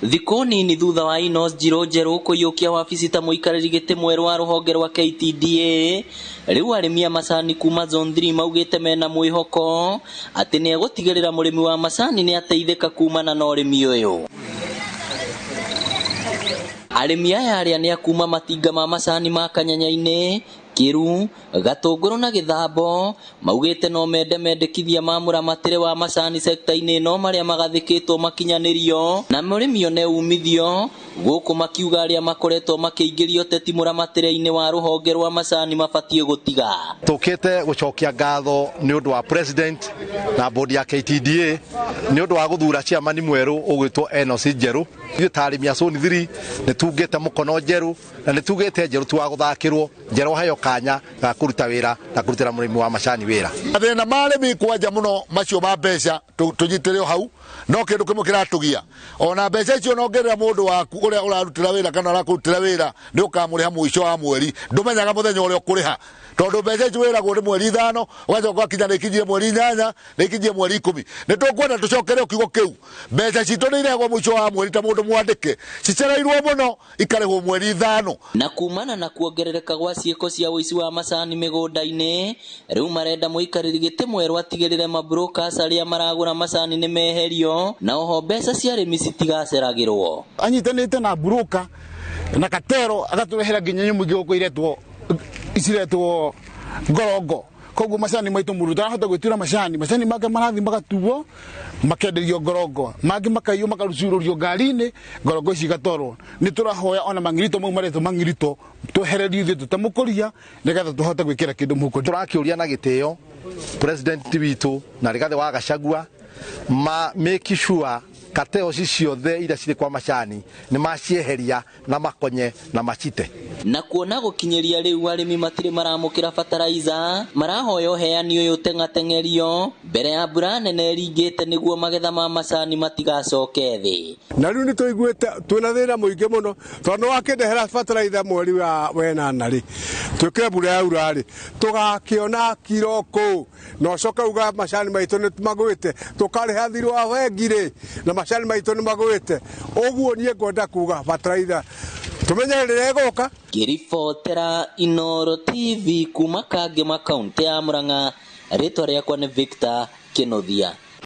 Thikũ nini thutha wa Enos Njirũ Njerũ kũiyũkia wabici ta mũikarĩri gĩtĩ mwerũ wa rũhonge rwa KTDA, rĩu arĩmi a macani kuma Zone 3 maugĩte mena mwĩhoko atĩ nĩ egũtigĩrĩra mũrĩmi wa macani nĩ ateithĩka kumana na ũrĩmi ũyũ. Arĩmi aya arĩa nĩ a kuma matinga ma macani ma Kanyanya-inĩ, Kĩru, Gatũngũrũ na Gĩthambo maugĩte no mende mendekithia ma mũramatĩre wa macani sekta-inĩ ĩno marĩa magathĩkĩtwo makinyanĩrio na mũrĩmi one umithio, gũkũ makiuga arĩa makoretwo makĩingĩria ũteti mũramatĩre-inĩ wa rũhonge rwa macani mabatiĩ gũtiga. Tũkĩte gũcokia ngatho nĩ ũndũ wa president na board ya KTDA nĩ ũndũ wa gũthura chairman mwerũ ũgwĩtwo Enos Njerũ. Ithuĩ ta arĩmi a Zone 3 nĩ tungĩte mũkono Njerũ na nĩ tugĩte Njerũ ti wa gũthakĩrwo, Njerũ aheo kanya ga kũruta wĩra na kũrutĩra mũrĩmi wa macani wĩra. Mathĩna ma arĩmi kwanja mũno macio ma mbeca tũnyitĩre o hau, no kĩndũ kĩmwe kĩratũgia ona mbeca icio nongerera mũndũ waku ũrĩa ũrarutĩra wĩra kana ũrakũrutĩra wĩra nĩ ũkamũrĩha mũico wa mweri, ndũmenyaga mũthenya ũrĩa ũkũrĩha tondũ mbeca icio wĩragwo nĩ mweri 5 ũgacoka ũgakinya nĩ ikinyire mweri 8 nĩ ikinyire mweri 10. Nĩ tũkwenda tũcokere kiugo kĩu, mbeca citũ nĩ irehagwo mũico wa mweri ta mũndũ mwandĩke, cicereirwo mũno ikarĩhwo mweri 5. Na kumana na kuongerereka gwa ciĩko cia ũici wa macani mĩgũnda-inĩ, rĩu marenda mũikarĩri gĩtĩ mwerũ atigĩrĩre mabrokers arĩa maragũra macani nĩ meherio na oho mbeca cia arĩmi citigaceragĩrwo. Anyitanĩte na broker na katero agatũrehera nginya nyamũ ingĩ gũkũ ciretwo ngorongo. Koguo macani maitũ mũndũ ũtarahota gwĩtuĩra macani, macani make marathiĩ magatuo makenderio ngorongo, mangĩ makaiywo makarucurũrio ngari-inĩ, ngorongo ici igatwarwo. Nĩ tũrahoya ona mang'irito mau maretwo mang'irito twehererio ithuĩ tũtamũkũria nĩgetha tũhote gwĩkĩra kĩndũ mũhuko. Tũrakĩũria na gĩtĩo president witũ na Rigathĩ wa Gachagua ma make sure kateo ici ciothe iria cirĩ kwa macani nĩ macieheria na makonye na macite. Na kuona gũkinyĩria rĩu arĩmi matirĩ maramũkĩra fertilizer, marahoya ũheani ũyũ ũteng'ateng'erio mbere ya mbura nene ĩringĩte nĩguo magetha ma macani matigacoke thĩ. Na rĩu nĩ tũiguĩte twĩna thĩna mũingĩ mũno tondũ nĩ wakĩndehera fertilizer mweri wa wenana rĩ, twĩkĩre mbura yaura rĩ, tũgakĩona kiro kũ na ũcoke uga macani maitũ nĩ magwĩte, tũkarĩha thirĩ wa bengi rĩ na macani maitũ nĩ magwĩte. Ũguo niĩ ngwenda kuga fertilizer tũmenye rĩrĩa ĩgũka. Ngĩribotera Inooro TV kuma Kangema, kaunti ya Murang'a, rĩtwa rĩakwa nĩ Victor Kĩnuthia.